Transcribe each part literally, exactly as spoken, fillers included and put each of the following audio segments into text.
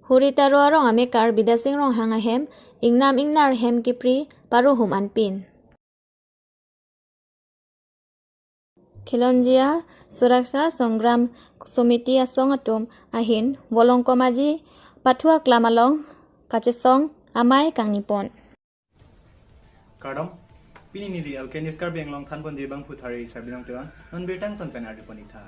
Huri Taro arong amekar Bidya Sing Ronghang ahem, ingnam ingnar hem kipri, paruhum anpin. Khilonjia Suraksha Sangram Samiti asong atum ahin Volongkom Aji pathu aklam along kachesong amei kangnipon. Kardom, pini neli Alkenis Karbi Anglong thanponji abangphu thari Sabinong Tewang, non birta angton pen arjupon-ik tha.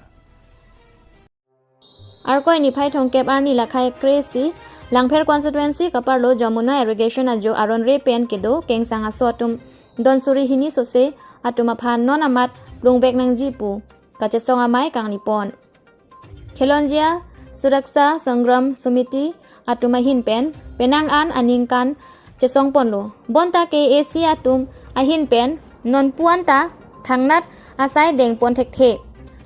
Arkoi niphai thomkep arni lakhai kre-isi, Langpher constituency kaparlo Jamuna irrigation ajo aron re pen kedo kengsang aso atum don suri hini sose atum aphan non amat plungvek nangji pu kachesong amei kangnipon. Khilonjia Suraksha Sangram Samiti atum ahin pen penang an aningkan chesongponlo. Bonta K A C atum ahin pen non puan ta thangnat asai dengpon thekthe.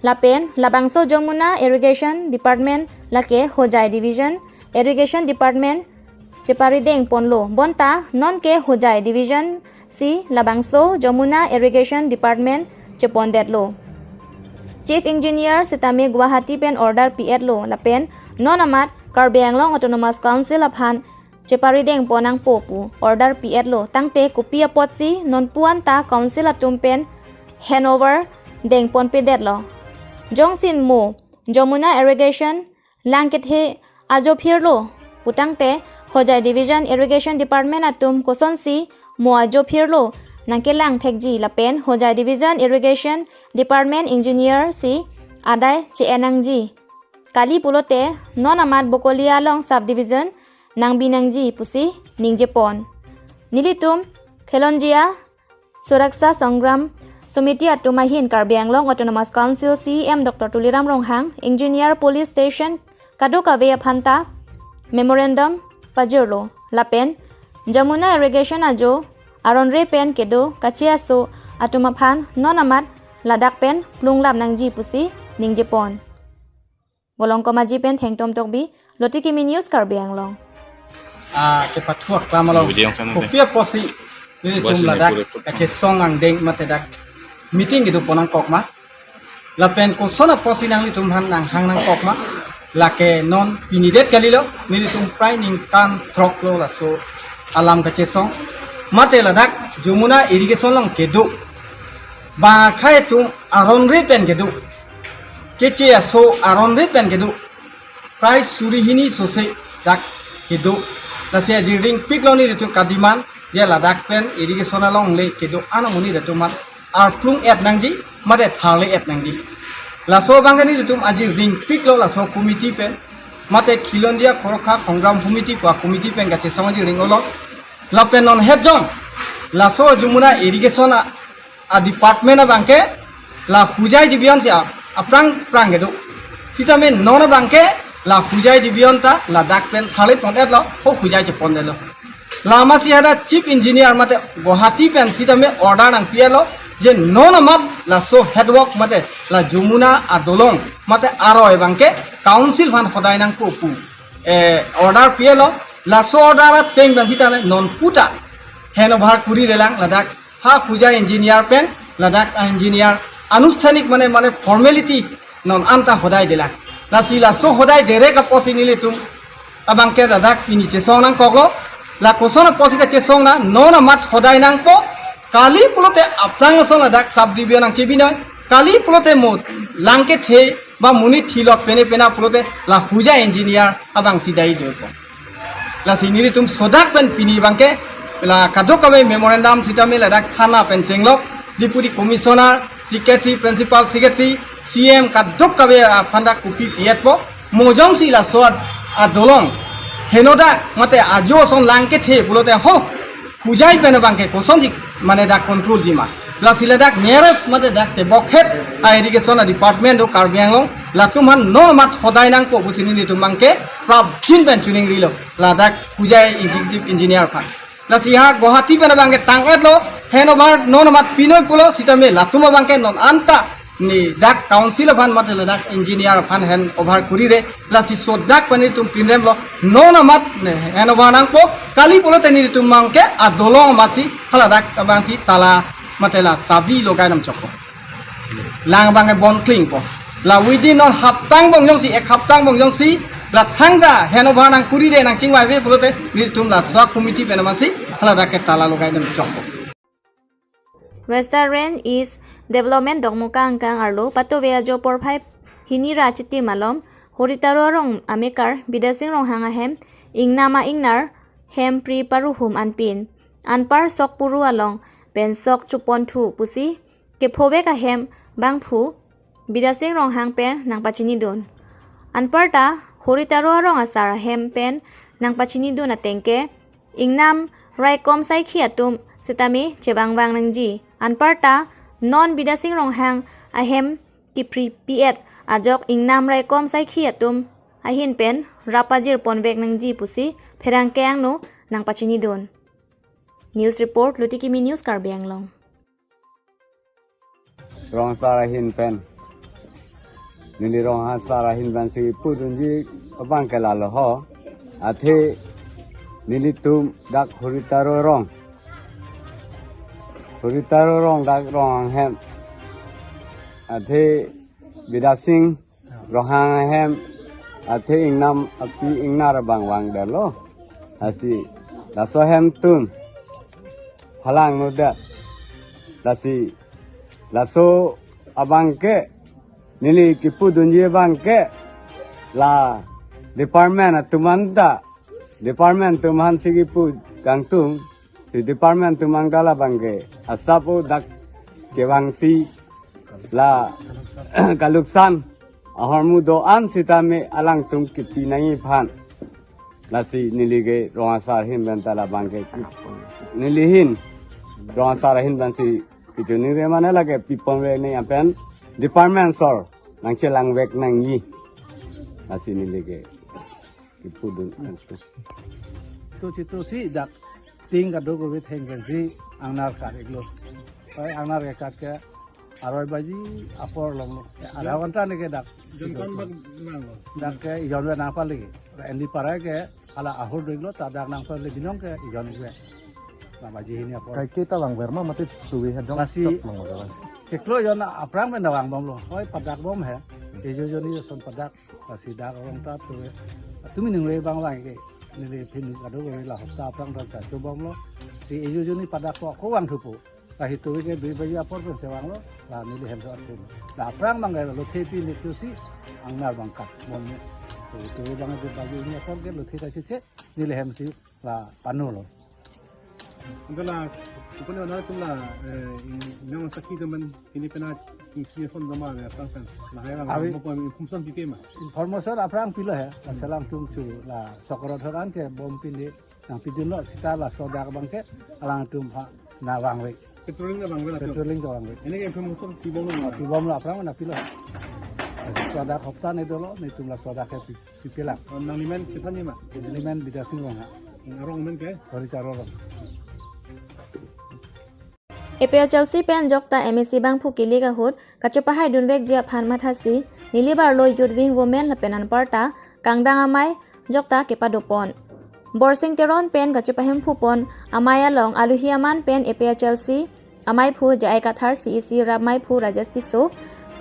Lapen labangso Jamuna Irrigation Department lake Hojai Division Irrigation Department chepari dengponlo. Bonta non ke Hojai Division si labangso Jamuna Irrigation Department chepondetlo. Chief Engineer sitame Guwahati pen order pi-etlo. Lapen non amat Karbi Anglong Autonomous Council aphan chepari dengpon nangpo pu order pi-etlo. Tangte kopi apotsi non puan ta council atum pen handover dengponpedetlo. Jongsi mo Jamuna Irrigation lang kethe ajo phirlo putangte Hojai Division Irrigation Department atum kosonsi mo ajo phirlo nangkelang thekji lapen Hojai Division Irrigation Department Engineer si adai che-en nangji. Kali pulote non amat Bokolia along subdivision nangbi nangji pusi ningjepon. Nelitum Khilonjia Suraksha Sangram Samiti atum ahin Karbi Anglong Autonomous Council C E M Doctor Tuliram Ronghang, Engineer, Police Station kadokave aphan ta memorandum pajirlo. Lapen Jamuna Irrigation ajo aron re pen kedo kache aso atum aphan non amat ladak pen plunglap nangji pusi ningjepon. Volongkom Aji pen Thengtom Tokbi, Lotiki Mi News Karbi Anglong. Ah, kepathu aklam along. Video yang sana deh. Kopi apotsi nelitum ladak kachesong angdeng mate dak meeting kedopon nangkok ma. Lapen koson apotsi nanglitum aphan nanghang nangkok ma. Lake non pinidet kalilo, nelitum prai ningkan throklo laso alam kachesong. Mate ladak Jamuna Irrigation along kedo bang akhei atum aron re pen kedo. Keche aso aron re pen kedo. Prai suri hini sose dak kedo. Lasi ajirding piklo nelitum kademand je ladak pen irrigation along le kedo-an amonit atum aphan arplung-et nangji, mate tharle-et nangji. Laso abangke nelitum ajirding piklo laso committee pen, mate Khilonjia Khorokha Khongram Samiti pu a committee pen kachesong ajirding olo. Lapen non het jong laso Jamuna Irrigation a a department abangke la Hojai Division si a, aphrang phrang kedo. Sitame non abangke la Hojai Division ta ladak pen tharle pon-etlo, ho Hojai chepondetlo. Lama si ada chief engineer mate Guwahati pen sitame order nangpi-etlo, je non amat laso head work mate la Jamuna adolong mate aroi abangke council aphan hodai nangpo pu, eh, order pi-etlo. Laso order ateng pen sitame non puta handover kuri relang ladak ha Hojai engineer pen ladak engineer anusthanik mane, mane formality non anta hodai delang. Lasi laso hodai derek apotsi nelitum abangke ladak pini chesong nangkoklo. La koson apotsi kachesong na non amat hodai nangpo. Kali pulote aphrang ason ladak subdivision nangchebinoi. Kali pulote mo lang kethe ba monit thilot pene pena pulote la Hojai engineer abangsi dai dopo. Lasi nelitum sodak pen pini abangke la kadokave memorandum sitame ladak thana pen chenglok, Deputy Commissioner, Secretary, Principal Secretary, C M kadokave aphan dak kopi pi-etpo. Mo jongsi laso ad-, adolong henodak mate ajo ason lang kethe pulote ho Hojai pen abangke kosonsi mane dak control ji ma. Lasi ladak nearest mate dak tebokhet a irrigation a department do Karbi Anglong, latum aphan non amat hodai nangpo pusi nelitum abangke prapjin pen choningrilo ladak Hojai executive engineer aphan. Lasi ha Guwahati pen abangke tang-etlo, handover non amat pinoi pulo sitame latum abangke non anta ni dak council aphan mate ladak engineer aphan handover kurire. Lasi sodak pen nelitum pinremlo, non amat ne handover nangpo. Kali pulote nelitum abangke adolong amatsi haladak abangsi tala mate la sabi logai namchokpo. Lang abangke bon klingpo. La within non hapta angbong jongsi, ek hapta angbong jongsi La thangta handover nangkuride nangchingvaive pulote nelitum laso committee pen amatsi haladak ke tala logai dam chokpo. Western Range East Development Dokmoka angkang arlo patove ajo porphai hini ra chitim alom Horitaro arong amekar Bidasing Ronghang ahem ingnam a-ingnar hem pri paruhum anpin anpar sok puru along pen sok chupon thu pusi kephovek ahem bangphu Bidasing Ronghang pen nangpachinidun. Anparta Horitaro arong asar ahem pen nangpachinidun ateng ke ingnam raikom saikhi atum sitame chevangvang nangji. Anparta non Bidasing Ronghang ahem kipripi-et ajok ingnam raikom saikhi atum ahin pen rap pajir ponvek nangji pusi pherangke angno nangpachinidun. News report, Luti Kimi News, Karbi Anglong. Rong asar ahin pen. Neli rong asar ahin pensi pudunji abang ke lalo ho. Athe nelitum dak Horitaro arong. Horitaro arong dak rong ahem. Athe Bidasing Ronghang ahem athe ingnam api ingnar abang vangdetlo. Lasi laso ahem atum halangnodet. Lasi laso abang ke neli kipudunji abang ke la department atum anta, department atum aphansi kipu kangtung, si department atum anta labang ke asap o dak kevangsi la kaluksan ahormu do-an sitame alangtum kipi nangji aphan. Lasi neli ke rong asar ahin penta labang ke ki-, neli ahin rong asar ahin pensi kichiningri mane lake piponvek nangji pen department asor nangchelangvek nangji. Lasi neli ke kipudun. To chito si dak ting kadokave thengpen si angnar kat-iklo. Oi, angnar ke kat ke aroi baji apor longlo. Adha ghonta ne ke dak. Jon kon bak nanglo. Dak ke ijon ve nangpale ke. Endi para ke hala ahur do-iklo, ta dak nangpale binong ke ijon ve. Nang baji hini apor. Kaike ta vangver ma mate tuvi ha jong. Lasi chok mang lo. Keklo ijon aphrang pen vangbomlo. Oi, padakbom he. Ejo joni son padak. Lasi dak arong ta tuve. Tumi ningve abang vang ke. Neli phin kadokave la hopta aphrang ta chobomlo. Si ejo joni padak ko ko vangthupo. Lahei tuve ke dui baji apor pensi vanglo, la neli hem so atpin. La aphrang abang ke lothe pi le chusi angnar abang kat bomne. Tuve abang dui baji hini apor ke lothe ta chuche, neli hem si la panolo. Anta la, upon na tum la, eh, in, ingnam saikhi atum pen, pini pena, isi son doma le aphrang pen. Lahai abang, abi mo pon information pipe ma. Information aphrang pilo he, la selam tum chu, la Sokorot horan ke bom pini, nangpidunlo sita laso dak abang ke alangtum aphan nangvangve. Patrolling nangvangve la. Patrolling nangvangve. Ini ke information pibomlo. Ah, pibomlo aphrang nangpilo. Laso dak hopta ne dolo, netum laso dak ke pi-, pipelang. Oh, nanglimen kethan ma? Nanglimen Bidasing Ronghang. Arong amen ke? Horitaro arong. A P H L C pen jokta M A C bangphu kilik ahut kachepahaidunvekji aphan mathasi, neli arlo Youth Wing Women lapen anparta kangdang amei jokta kepadopon. Borsing Teron pen kachepahemphupon amei along aluhi aman pen A P H L C ameiphu J I Kathar, C E C rapmeiphu Rajesh Tisso,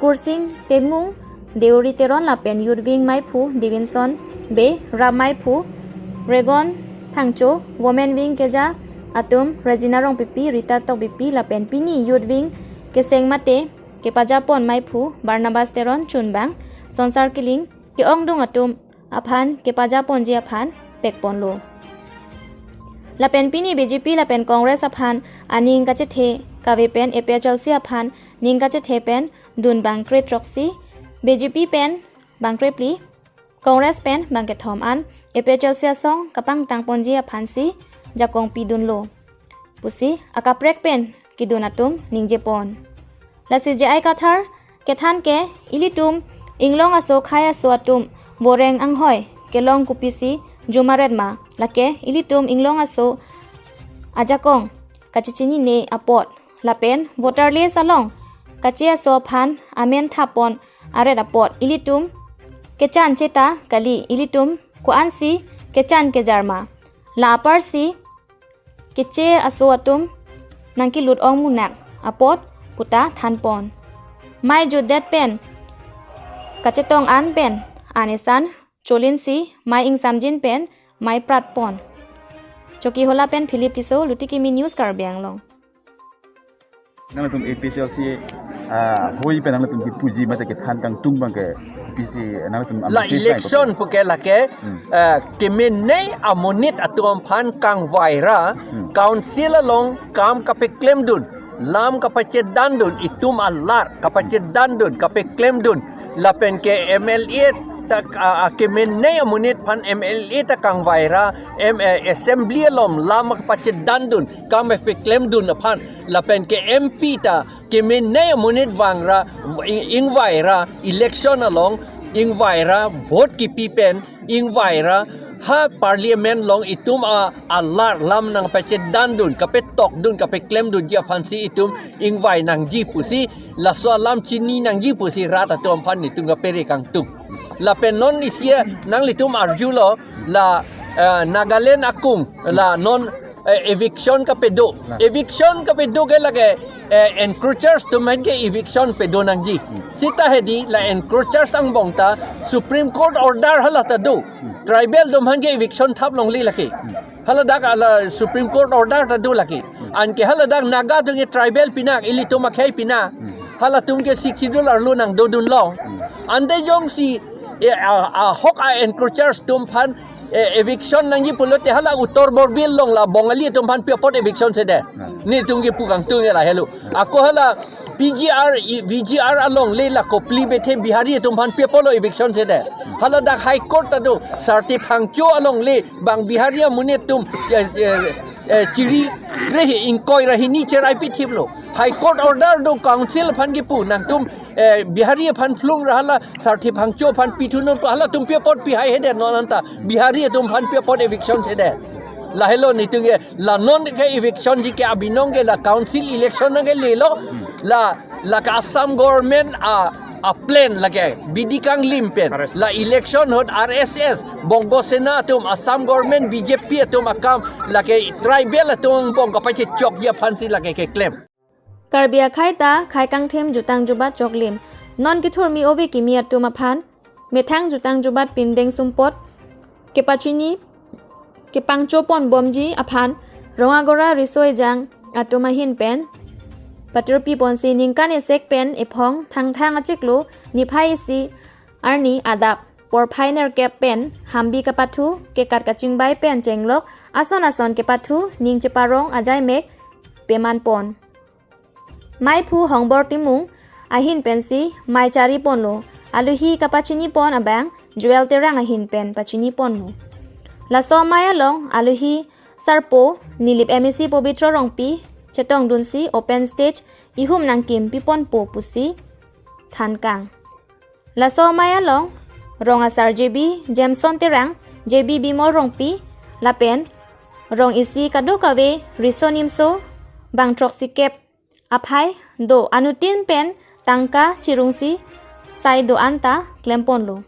Kursing Temung, Deuri Teron lapen Youth Wing meiphu Davidson Bey, rapmeiphu Regon Thangcho, Women Wing keja atum Regina Rongpipi, Rita Tokbipi lapen pini Youth Wing keseng mate kepajapon meiphu Barnabas Teron chunbang, Sonsar Kiling, ke-ongdung atum aphan kepajaponji aphan pekponlo. Lapen pini B J P lapen Congress aphan aning kachethe kave pen A P H L C aphan ning kachethe pen dun bangkre throksi, B J P pen bangkre phli, Congress pen bangkethom an A P H L C asong kapangtangponji aphansi jakong pidunlo pusi akaprek pen kedun atum ningjepon. Lasi J I Kathar kethan ke ilitum inglong aso khei aso atum boreng anghoi kelong kopisi jumaret ma, lake ilitum inglong aso ajakong kachechinine apot lapen voter list along kache aso aphan amen thapon aret apot ilitum kechan cheta kali, ilitum ko-ansi kechan kejar ma, la aparsi keche aso atum nangkelut ong munak apot puta thanpon. Mei jutdet pen kachetong an pen anesan cholinsi mei ingsamjin pen mei pratpon. Chokihola pen Philip Tisso, Luti Kimi News, Karbi Anglong. Nangtum A P H L C, ah, hoi pen nangtum kipuji mate kethan kangtung abang ke A P C nangtum la amsi election sai puke lake, hmm, ah, kemenei amonit atum aphan kangvai ra, hmm, council along kam kapeklemdun, lam kapachedandun, itum alar kapachedandun, kapeklemdun, lapen ke M L A ta, ah, ah, kemenei amonit aphan M L A ta kangvai ra, M, eh, assembly along lam kapachedandun, kam kapeklemdun aphan, lapen ke M P ta kemenei amonit vang ra, ing-, ingvai ra, election along ingvai ra, vote kipi pen ingvai ra, ha parliament along itum a, alar lam nangpachedandun, kapetokdun, kapeklemdunji aphansi itum ingvai nangji pusi, laso alam chini nangji pusi rat atum aphan itum kapere kangtung. Lapen non isi nanglitum arjulo, la, eh, Nagaland akung, la non, eh, eviction kapedo. Nah. Eviction kapedo ke lake, eh, encroachers atum aphan ke eviction pedo nangji. Hmm. Seta hedi la encroachers angbong ta Supreme Court order hala ta do. Hmm. Tribal atum aphan ke eviction thap longle lake. Hmm. Hala dak ala Supreme Court order ta do lake. Hmm. Anke hala dak Naga atum ke tribal pina, ilitum akhei pina. Hmm. Halatum ke Sixth Schedule arlo nangdodun long. Hmm. Ante jongsi, eh, a, ahok a encroachers atum aphan, eh, eviction nangji pulote hala Uttar Borbil along la Bongali atum aphan pi apot eviction sede. Hmm. Netum kipu kangtung la helo. Ako hala P G R, i, V G R along le la Kopili Bethe Bihari atum aphan pi apotlo eviction sede. Hala dak High Court ta do, Sarthe Phangcho along le bang Bihari amonit atum, eh, eh, eh, chiri kre ingkoi ra hini cherai pithiplo. High Court order do, council aphan kipu, nangtum, eh, Bihari aphan phlung ra hala Sarthe Phangcho aphan pithunon pu, halatum pi apot pihai hede non anta, Bihari atum aphan pi apot eviction sede. Lahelo netum ke, la non ke eviction ji ke abinong ke la council election nang ke lelo, la, la ke Assam government a, a plan lake, bidi kanglim pen, R S S. La election ahut R S S, Bongo Sena atum, Assam government, B J P atum akam, lake tribal atum angbong kapachechokji aphansi lake keklem. Karbi akhei ta khei kangthem jutang jubat choklim. Non kethurmi ove kimi atum aphan methang jutang jubat pindeng sumpot kepachini kepangcho ponbomji aphan Rong Agora riso ejang atum ahin pen patirpi ponsi ningkan esek pen ephong Thangthang achiklo niphai isi arni adap porphai nerkep pen hambi kapathu, kekat kachingbai pen chenglok ason ason kepathu, ning cheparong ajaimek peman pon. Meiphu Hongbor Timung ahin pensi mei chari ponlo. Alohi kapachini pon abang Joel Terang ahin pen pachini ponlo. Laso amei along alohi sarpo Nilip M A C Pobitro Rongpi chetongdunsi open stage ihum nangkim piponpo pusi thankang. Laso amei along rong asar J B Jameson Terang, J B Bimol Rongpi, lapen rong isi kadokave riso nimso bang throksikep aphai do, anuttin pen tangka chirungsi sai do-an ta klemponlo.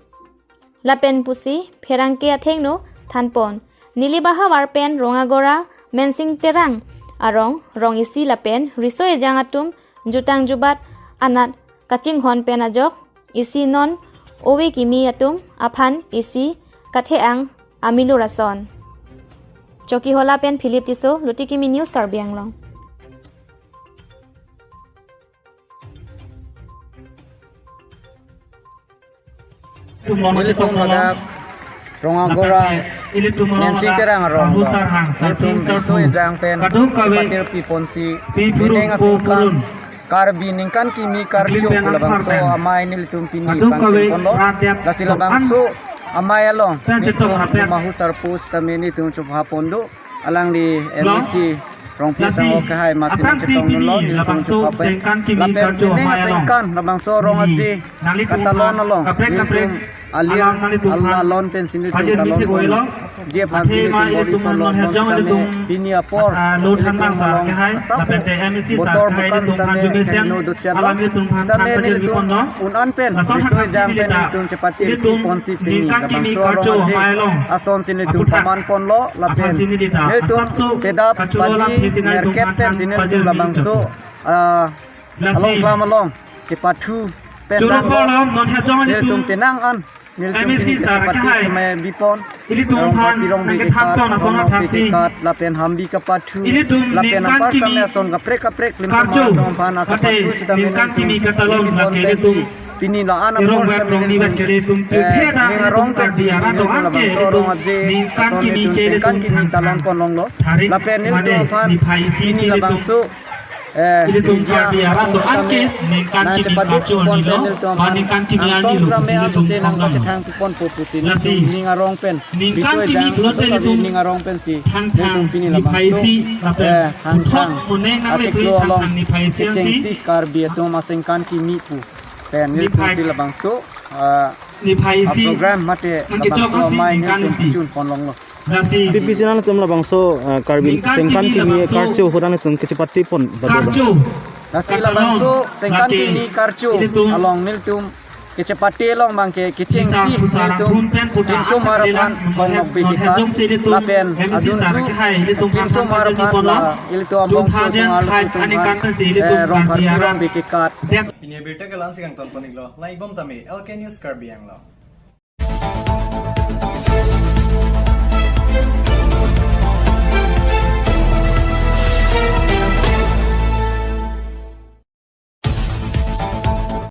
Lapen pusi pherangke athengno thanpon. Nilip ahavar pen Rong Agora Mensing Terang arong rong isi lapen riso ejang atum jutang jubat anat kachinghon pen ajok isi non ove kimi atum aphan isi kathe-ang amilur ason. Chokihola pen Philip Tisso, Luti Kimi News, Karbi Anglong. Tum lono chetong lono. Ladak Rong Agora, lapen ke ilitum lono Mensing ladak Terang arong, Sabu Sarhang, ilitum Sarting riso Sartung, ejang pen kadokave patirpi ponsi, pi burung, bineng po asingkan burung. Karbi ningkan kimi karcho, ilitum labangso pen amei nelitum pini kadokave pangcheng ponlo. Rakyat lasi labangso amei along pen chetong nelitum rakyat. Mahu sarpo sitame nelitum chopha pon do. Alangli lo? M A C Rongpi lasi asangho kehai masi aphrangsi chetong pini lo, nelitum labangso chopha pen. Sengkan kimi lapen karcho bineng amei along. Asingkan labangso rong aji. Nangli katalon tum along. Kaprek kaprek. Nelitum alir alam nangli tum alon pen si nelitum pajir kalon mithik pon. Oilo. Ji aphan si athe ma nelitum ilitum bor-i pon lo, non hejong sitame ilitum, pini apor. Ah, lo nelitum thanang sa along kehai. Asap lapen te M A C sa botor kehai bukan ilitum sitame phan jumesen. Heno duchet lo. Alam ilitum phan sitame pajir nelitum pon lo. Un-an pen, laso riso ejang pen nelitum chepati ilitum ponsi pini ningkan kimi labangso karcho arong aji amei along. Ason si nelitum aphuthak paman ponlo, lapen aphan si nelitum nelitum asapso kedap kacholam baji thesi nelitum nerkep pen phan si nelitum pajir labangso, mithuk. Ah, lasi along klam along kepathu pen choro dang lo, polom non hejong nelitum nelitum penang an Nelitum M A C pini sar kachepate kahai. Semai bipon. Ilitum Rong aphan Kapirong nang beke kethang kat, ton ason Rong athak beke si. Kat, lapen Hambi kapathu, ilitum lapen ningkan apar kimi kami ason kaprek kaprek lim karcho. Semai aphan Mate kapathu sitame ningkan nelitum kimi katalon bipon lake pensi. Ilitum. Pini la-an Erong apor wet kami rong ni nelitum, wet kere tum eh, theda ning ilitum arong pen Karbi arat ilitum doan ke labangso ilitum. Rong aje ningkan ason kimi ilitum ke sengkan ilitum. Kimi talon ponlonglo. Tharik lapen mane nelitum aphan niphai isi pini ilitum. Labangso eh, ilitum media Karbi arat do-an ke kami ningkan na kimi chepadu kacho pon anilo, nelitum ba aphan ningkan kimi angsong anilo, sitame ilitum angsong senang konglam. Kachethang pon po pusi lasi. Nelitum ning arong pen. Ningkan biso kimi ejang thulot sitame ilitum ning arong pensi. Thang thang nelitum pini niphai labangso, isi lapen eh, hang puthot thang. Moneng nang achiklo le along thang niphai isi kechengsi ansi. Karbi atum asengkan kimi pu. Pen nelitum niphai. Si labangso, ah, niphai isi. Ah, program mate nang kechok labangso asi amei ningkan nelitum isi. Chun ponlonglo. Lasi. P P C nangtum labangso, ah, Karbi ningkan sengkan kimi kimi labangso. Karcho ahut nangtum kachepate pon badu. Karcho. Lasi labangso sengkan lake. Kimi karcho ilitum. Along nelitum kachepate along abang ke kechengsi ilitum. Isa pusara pun pen putra Dim Sumar akan aphan dilang kong nok beke kat. Jongsi ilitum lapen M C adun sar tu kahai ilitum Dim Sumar aphan aphan la ilitum abang so two thousand five tungal si tum aningkan aphan, si ilitum eh, Rong Karbi Karbi arat. Rong beke kat. Dek. Pini abirta ke la-an si kangton pon-iklo. Lang-ik bom tame L K News Karbi Anglong.